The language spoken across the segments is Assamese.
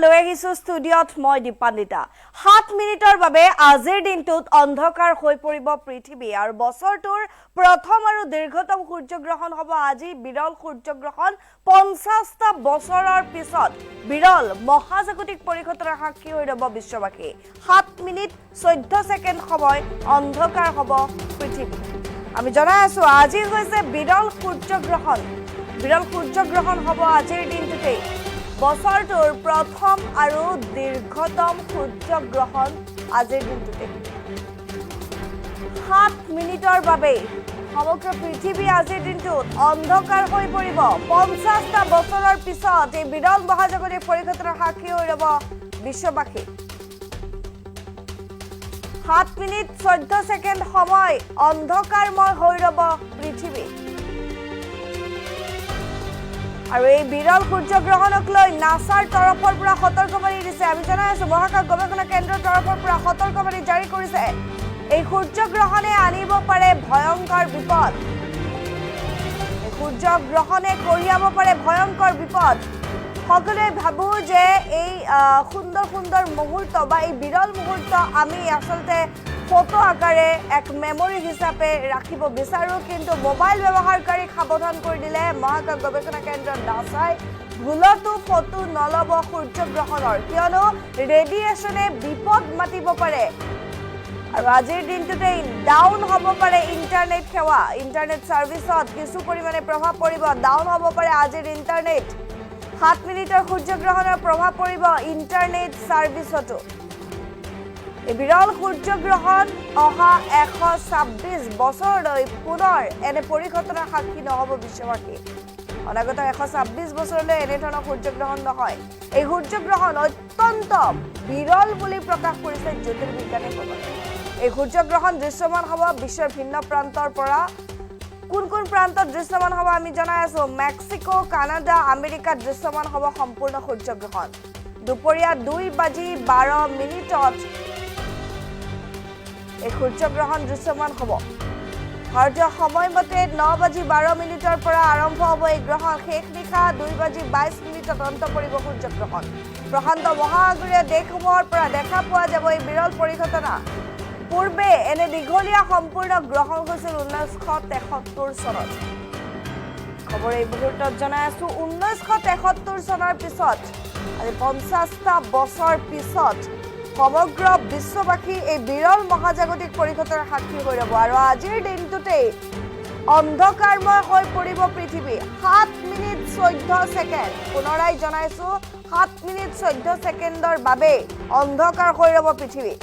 লৈ আহিছো ষ্টুডিঅ'ত মই দীপান্বিতা। 7 মিনিটৰ বাবে আজিৰ দিনটোত অন্ধকাৰ হৈ পৰিব পৃথিৱী আৰু বছৰটোৰ প্ৰথম আৰু দীৰ্ঘতম সূৰ্যগ্ৰহণ হ'ব আজি। বিৰল সূৰ্যগ্ৰহণ, 50টা বছৰৰ পিছত বিৰল মহাজাগতিক পৰিঘটনাৰ সাক্ষী হৈ ৰ'ব বিশ্ববাসী। 7 মিনিট 14 ছেকেণ্ড সময় অন্ধকাৰ হ'ব পৃথিৱী। আমি জনাই আছো, আজি হৈছে বিৰল সূৰ্যগ্ৰহণ। বিৰল সূৰ্যগ্ৰহণ হ'ব আজিৰ দিনটোতেই। বছৰটোৰ প্ৰথম আৰু দীৰ্ঘতম সূৰ্যগ্ৰহণ আজিৰ দিনটোতে। 7 মিনিটৰ বাবেই সমগ্ৰ পৃথিৱী আজিৰ দিনটোত অন্ধকাৰ হৈ পৰিব। 50টা বছৰৰ পিছত এই বিৰল মহাজাগতিক পৰিঘটনাৰ সাক্ষী হৈ ৰ'ব বিশ্ববাসী। 7 মিনিট 14 ছেকেণ্ড সময় অন্ধকাৰময় হৈ ৰ'ব পৃথিৱী। আৰু এই বিৰল সূৰ্যগ্ৰহণক লৈ নাছাৰ তৰফৰ পৰা সতৰ্কবাণী দিছে। আমি জনাই আছো, মহাকাশ গৱেষণা কেন্দ্ৰৰ তৰফৰ পৰা সতৰ্কবাণী জাৰি কৰিছে। এই সূৰ্যগ্ৰহণে আনিব পাৰে ভয়ংকৰ বিপদ। এই সূৰ্যগ্ৰহণে কঢ়িয়াব পাৰে ভয়ংকৰ বিপদ। সকলোৱে ভাবো যে এই সুন্দৰ সুন্দৰ মুহূৰ্ত বা এই বিৰল মুহূৰ্ত আমি আচলতে ফটো আকাৰে এক মেমৰি হিচাপে ৰাখিব বিচাৰোঁ। কিন্তু মোবাইল ব্যৱহাৰকাৰীক সাৱধান কৰি দিলে মহাকাশ গৱেষণা কেন্দ্ৰ নাছাই। ভুলতো ফটো নল'ব সূৰ্যগ্ৰহণৰ, কিয়নো ৰেডিয়েশ্যনে বিপদ মাতিব পাৰে। আৰু আজিৰ দিনটোতেই ডাউন হ'ব পাৰে ইণ্টাৰনেট সেৱা। ইণ্টাৰনেট ছাৰ্ভিচত কিছু পৰিমাণে প্ৰভাৱ পৰিব। ডাউন হ'ব পাৰে আজিৰ ইণ্টাৰনেট। 7 মিনিটৰ সূৰ্যগ্ৰহণৰ প্ৰভাৱ পৰিব ইণ্টাৰনেট ছাৰ্ভিচতো। এই বিৰল সূৰ্যগ্ৰহণ অহা 126 বছৰলৈ পুনৰ এনে পৰিঘটনাৰ সাক্ষী নহ'ব বিশ্ববাসী। অনাগত 126 বছৰলৈ এনেধৰণৰ সূৰ্যগ্ৰহণ নহয়। এই সূৰ্যগ্ৰহণ অত্যন্ত বিৰল বুলি প্ৰকাশ কৰিছে জ্যোতিৰ্বিজ্ঞানীসকলে। এই সূৰ্যগ্ৰহণ দৃশ্যমান হ'ব বিশ্বৰ ভিন্ন প্ৰান্তৰ পৰা। কোন কোন প্ৰান্তত দৃশ্যমান হ'ব আমি জনাই আছো। মেক্সিকো, কানাডা, আমেৰিকাত দৃশ্যমান হ'ব সম্পূৰ্ণ সূৰ্যগ্ৰহণ। দুপৰীয়া 2 বাজি 12 মিনিটত এই সূৰ্যগ্ৰহণ দৃশ্যমান হ'ব। ভাৰতীয় সময়মতে 9 বাজি 12 মিনিটৰ পৰা আৰম্ভ হ'ব এই গ্ৰহণ। শেষ নিশা 2 বাজি 22 মিনিটত অন্ত পৰিব সূৰ্যগ্ৰহণ। প্ৰশান্ত মহাসাগৰীয় দেশসমূহৰ পৰা দেখা পোৱা যাব এই বিৰল পৰিঘটনা। পূৰ্বে এনে দীঘলীয়া সম্পূৰ্ণ গ্ৰহণ হৈছিল 1973 চনত। খবৰ এই মুহূৰ্তত জনাই আছো, 1973 চনৰ পিছত আজি 50টা বছৰ পিছত সমগ্ৰ বিশ্ববাসী এই বিৰল মহাজাগতিক পৰিঘটনাৰ সাক্ষী হৈ ৰ'ব। আৰু আজিৰ দিনটোতেই অন্ধকাৰময় হৈ পৰিব পৃথিৱী 7 মিনিট 14 ছেকেণ্ড। পুনৰাই জনাইছো, 7 মিনিট 14 ছেকেণ্ডৰ বাবে অন্ধকাৰ হৈ ৰ'ব পৃথিৱী।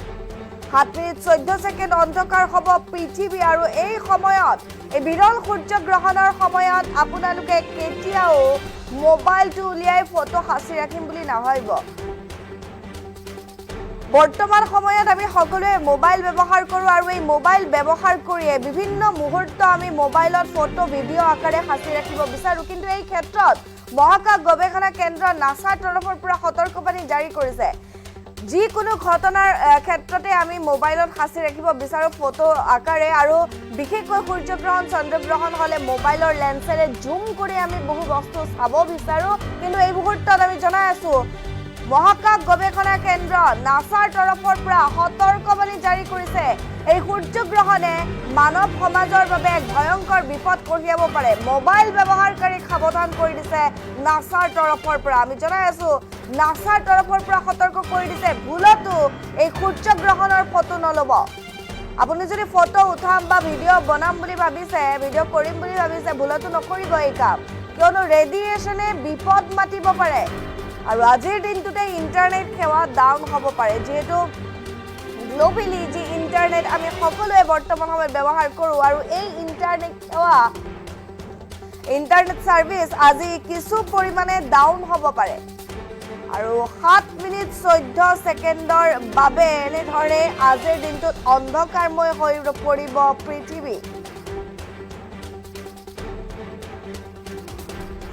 7 মিনিট 14 ছেকেণ্ড অন্ধকাৰ হ'ব পৃথিৱী। আৰু এই সময়ত, এই বিৰল সূৰ্যগ্ৰহণৰ সময়ত আপোনালোকে কেতিয়াও মোবাইলটো উলিয়াই ফটো সাঁচি ৰাখিম বুলি নাভাবিব। বৰ্তমান সময়ত আমি সকলোৱে মোবাইল ব্যৱহাৰ কৰোঁ আৰু এই মোবাইল ব্যৱহাৰ কৰিয়ে বিভিন্ন মুহূৰ্ত আমি মোবাইলত ফটো, ভিডিঅ' আকাৰে সাঁচি ৰাখিব বিচাৰোঁ। কিন্তু এই ক্ষেত্ৰত মহাকাশ গৱেষণা কেন্দ্ৰ নাছাৰ তৰফৰ পৰা সতৰ্কবাণী জাৰি কৰিছে। যিকোনো ঘটনাৰ ক্ষেত্ৰতে আমি মোবাইলত সাঁচি ৰাখিব বিচাৰোঁ ফটো আকাৰে আৰু বিশেষকৈ সূৰ্যগ্ৰহণ, চন্দ্ৰগ্ৰহণ হ'লে মোবাইলৰ লেন্সেৰে জুম কৰি আমি বহু বস্তু চাব বিচাৰোঁ। কিন্তু এই মুহূৰ্তত আমি জনাই আছোঁ, মহাকাশ গৱেষণা কেন্দ্ৰ নাছাৰ তৰফৰ পৰা সতৰ্কবাণী জাৰি কৰিছে। এই সূৰ্যগ্ৰহণে মানৱ সমাজৰ বাবে এক ভয়ংকৰ বিপদ কঢ়িয়াব পাৰে। মোবাইল ব্যৱহাৰকাৰীক সাৱধান কৰি দিছে নাছাৰ তৰফৰ পৰা। আমি জনাই আছো, নাছাৰ তৰফৰ পৰা সতৰ্ক কৰি দিছে, ভুলতো এই সূৰ্যগ্ৰহণৰ ফটো নল'ব। আপুনি যদি ফটো উঠাম বা ভিডিঅ' বনাম বুলি ভাবিছে, ভিডিঅ' কৰিম বুলি ভাবিছে, ভুলতো নকৰিব এই কাম, কিয়নো ৰেডিয়েশ্যনে বিপদ মাতিব পাৰে। আৰু আজিৰ দিনটোতে ইণ্টাৰনেট সেৱা ডাউন হ'ব পাৰে। যিহেতু গ্ল'বেলি যি ইণ্টাৰনেট আমি সকলোৱে বৰ্তমান সময়ত ব্যৱহাৰ কৰোঁ আৰু এই ইণ্টাৰনেট সেৱা, ইণ্টাৰনেট ছাৰ্ভিচ আজি কিছু পৰিমাণে ডাউন হ'ব পাৰে। আৰু 7 মিনিট 14 ছেকেণ্ডৰ বাবে এনেধৰণে আজিৰ দিনটোত অন্ধকাৰময় হৈ পৰিব পৃথিৱী।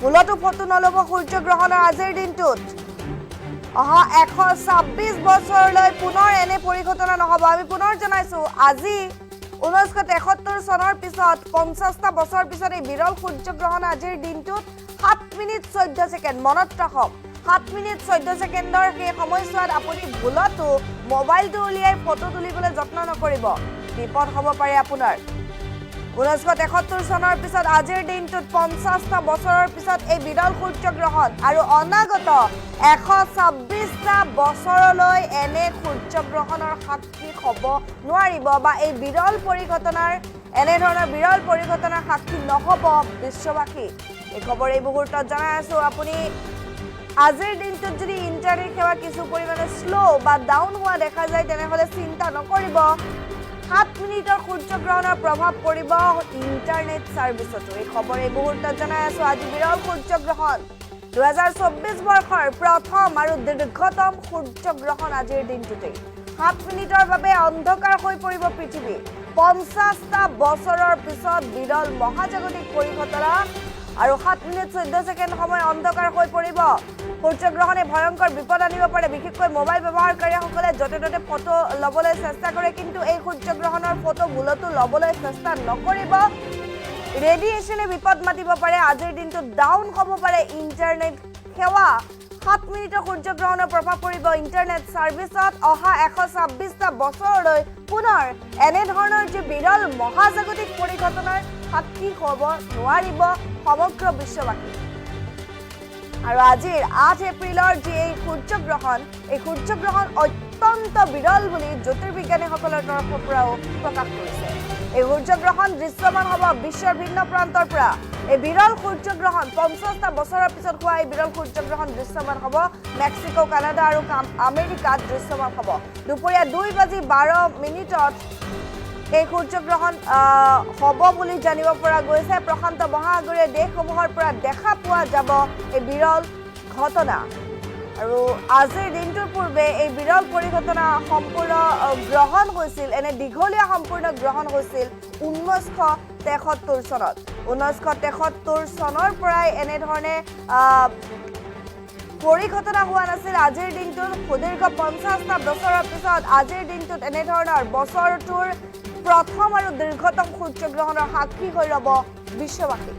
ভুলতো ফটো নল'ব সূৰ্যগ্ৰহণৰ আজিৰ দিনটোত। অহা 126 বছৰলৈ পুনৰ এনে পৰিঘটনা নহ'ব। আমি পুনৰ জনাইছো, আজি 1973 চনৰ পিছত, 50টা বছৰ পিছত এই বিৰল সূৰ্যগ্ৰহণ আজিৰ দিনটোত 7 মিনিট 14 ছেকেণ্ড। মনত ৰাখক, 7 মিনিট 14 ছেকেণ্ডৰ সেই সময়ছোৱাত আপুনি ভুলতো মোবাইলটো উলিয়াই ফটো তুলিবলৈ যত্ন নকৰিব, বিপদ হ'ব পাৰে আপোনাৰ। 1973 চনৰ পিছত আজিৰ দিনটোত 50টা বছৰৰ পিছত এই বিৰল সূৰ্যগ্ৰহণ আৰু অনাগত 126টা বছৰলৈ এনে সূৰ্যগ্ৰহণৰ সাক্ষী হ'ব নোৱাৰিব বা এই বিৰল পৰিঘটনাৰ, এনেধৰণৰ বিৰল পৰিঘটনাৰ সাক্ষী নহ'ব বিশ্ববাসী। এই খবৰ এই মুহূৰ্তত জনাই আছো। আপুনি আজিৰ দিনটোত যদি ইণ্টাৰনেট সেৱা কিছু পৰিমাণে শ্ল' বা ডাউন হোৱা দেখা যায়, তেনেহ'লে চিন্তা নকৰিব। 7 মিনিটৰ সূৰ্যগ্ৰহণৰ প্ৰভাৱ পৰিব ইণ্টাৰনেট ছাৰ্ভিচতো। এই খবৰ এই মুহূৰ্তত জনাই আছো। আজি বিৰল সূৰ্যগ্ৰহণ। 2024 বৰ্ষৰ প্ৰথম আৰু দীৰ্ঘতম সূৰ্যগ্ৰহণ আজিৰ দিনটোতেই। 7 মিনিটৰ বাবে অন্ধকাৰ হৈ পৰিব পৃথিৱী। 50টা বছৰৰ পিছত বিৰল মহাজাগতিক পৰিঘটনা আৰু 7 মিনিট 14 ছেকেণ্ড সময় অন্ধকাৰ হৈ পৰিব। সূৰ্যগ্ৰহণে ভয়ংকৰ বিপদ আনিব পাৰে। বিশেষকৈ মোবাইল ব্যৱহাৰকাৰীসকলে য'তে ত'তে ফটো ল'বলৈ চেষ্টা কৰে, কিন্তু এই সূৰ্যগ্ৰহণৰ ফটো ভুলতো ল'বলৈ চেষ্টা নকৰিব। ৰেডিয়েশ্যনে বিপদ মাতিব পাৰে। আজিৰ দিনটোত ডাউন হ'ব পাৰে ইণ্টাৰনেট সেৱা। 7 মিনিটৰ সূৰ্যগ্ৰহণৰ প্ৰভাৱ পৰিব ইণ্টাৰনেট ছাৰ্ভিচত। অহা 126টা বছৰলৈ পুনৰ এনেধৰণৰ যি বিৰল মহাজাগতিক পৰিঘটনাৰ সাক্ষী হ'ব নোৱাৰিব সমগ্ৰ বিশ্ববাসী। আৰু আজিৰ 8 এপ্ৰিলৰ যি এই সূৰ্যগ্ৰহণ, এই সূৰ্যগ্ৰহণ অত্যন্ত বিৰল বুলি জ্যোতিৰ্বিজ্ঞানীসকলৰ তৰফৰ পৰাও প্ৰকাশ কৰিছে। এই সূৰ্যগ্ৰহণ দৃশ্যমান হ'ব বিশ্বৰ ভিন্ন প্ৰান্তৰ পৰা। এই বিৰল সূৰ্যগ্ৰহণ, 50টা বছৰৰ পিছত হোৱা এই বিৰল সূৰ্যগ্ৰহণ দৃশ্যমান হ'ব মেক্সিকো, কানাডা আৰু আমেৰিকাত দৃশ্যমান হ'ব। দুপৰীয়া 2 বাজি 12 মিনিটত এই সূৰ্যগ্ৰহণ হ'ব বুলি জানিব পৰা গৈছে। প্ৰশান্ত মহাসাগৰীয় দেশসমূহৰ পৰা দেখা পোৱা যাব এই বিৰল ঘটনা। আৰু আজিৰ দিনটোৰ পূৰ্বে এই বিৰল পৰিঘটনা সম্পূৰ্ণ গ্ৰহণ হৈছিল, এনে দীঘলীয়া সম্পূৰ্ণ গ্ৰহণ হৈছিল 1973 চনত। 1973 চনৰ পৰাই এনেধৰণে পৰিঘটনা হোৱা নাছিল। আজিৰ দিনটোত সুদীৰ্ঘ 50টা বছৰৰ পিছত আজিৰ দিনটোত এনেধৰণৰ বছৰটোৰ প্ৰথম আৰু দীৰ্ঘতম সূৰ্যগ্ৰহণৰ সাক্ষী হৈ ৰ'ব বিশ্ববাসী।